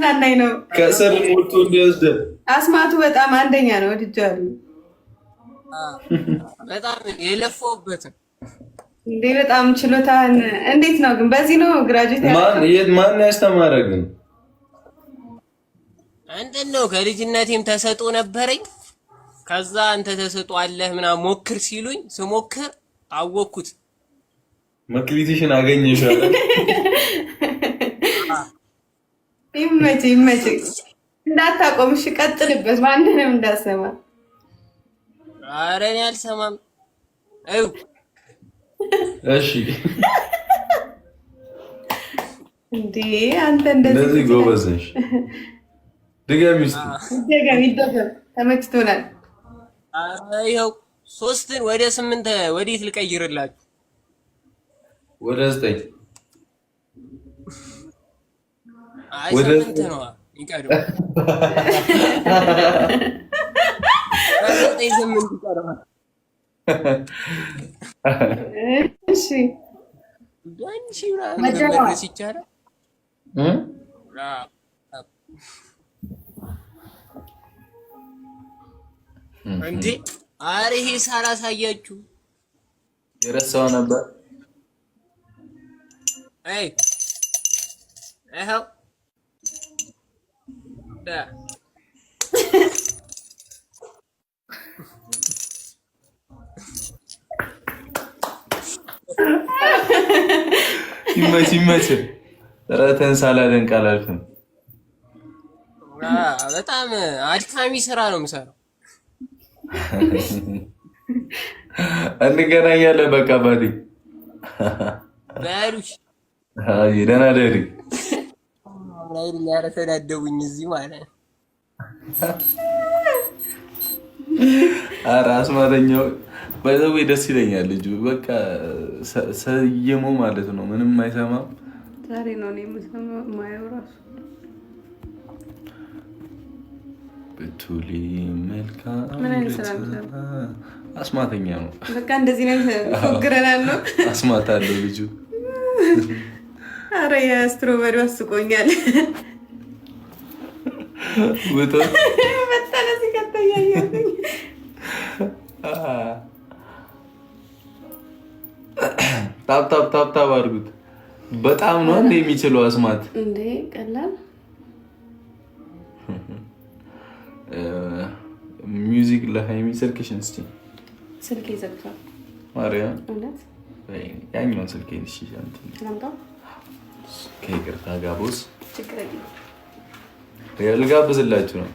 ናናይ ነው። ከስር ሞልቶ እንዲወስድ። አስማቱ በጣም አንደኛ ነው። ወድጄዋለሁ። በጣም የለፋሁበት። እንዴ፣ በጣም ችሎታን እንዴት ነው ግን? በዚህ ነው graduate ማን ማን ያስተማረ ግን? እንትን ነው፣ ከልጅነቴም ተሰጦ ነበረኝ። ከዛ አንተ ተሰጦ አለህ ምናምን ሞክር ሲሉኝ ስሞክር አወኩት። መክሊትሽን አገኘሻል። ይመችህ ይመችህ። እንዳታቆም እሺ፣ ቀጥልበት። ማንንም እንዳሰማ። ኧረ እኔ አልሰማም። እዩ። እሺ። እንዴ አንተ እንደዚህ እንደዚህ ጎበዝ ነሽ። ድገሚ እስኪ። ይደገም ይደገም። ተመችቶናል። ኧረ ይኸው 3ን ወደ 8 ወዴት ልቀይርላችሁ? ወደ 9። አይ ወደ 8 ነው ይቀድማል። ከ9 8 ይቀድማል። እሺ። 1000 ምናምን መድረስ ይቻላል። አዎ። እንዴ ኧረ ይሄ ሳላሳያችሁ የረሳው ነበር። አይ ይኸው። ይመች ይመች። ጥረትን ሳላደንቅ አላልፍም። በጣም አድካሚ ስራ ነው የምሰራው። እንገናኛለን። በቃ አባቴ። በሉሽ። አይ ደህና ደሪ። ኧረ ተዳደቡኝ እዚህ ማለት ነው። ኧረ አስማተኛው by the way ደስ ይለኛል። ልጁ በቃ ሰይሞ ማለት ነው። ምንም አይሰማም። ዛሬ ነው እኔ የምሰማው የማየው ራሱ። ብቱሊ መልካም። ምን አይነት ስራ ነው? አስማተኛ ነው። በቃ እንደዚህ ነው ፎግረናል ነው። አስማት አለው ልጁ። አረ የ strawberry ው አስቆኛል። ውጦ መጣለ ሲከተል እያየሁኝ። Tap tap tap tap አድርጉት። በጣም ነው እንደ የሚችለው አስማት። እንዴ ቀላል። Music ለሃይሚ፣ ስልክሽን እስኪ። ስልክ ይዘግቷል። ማርያም። እውነት። ያኛውን ስልኬን እሺ። ላምጣው? ከይቅርታ ጋር boss። ችግር የለም። ልጋብዝላችሁ ነው።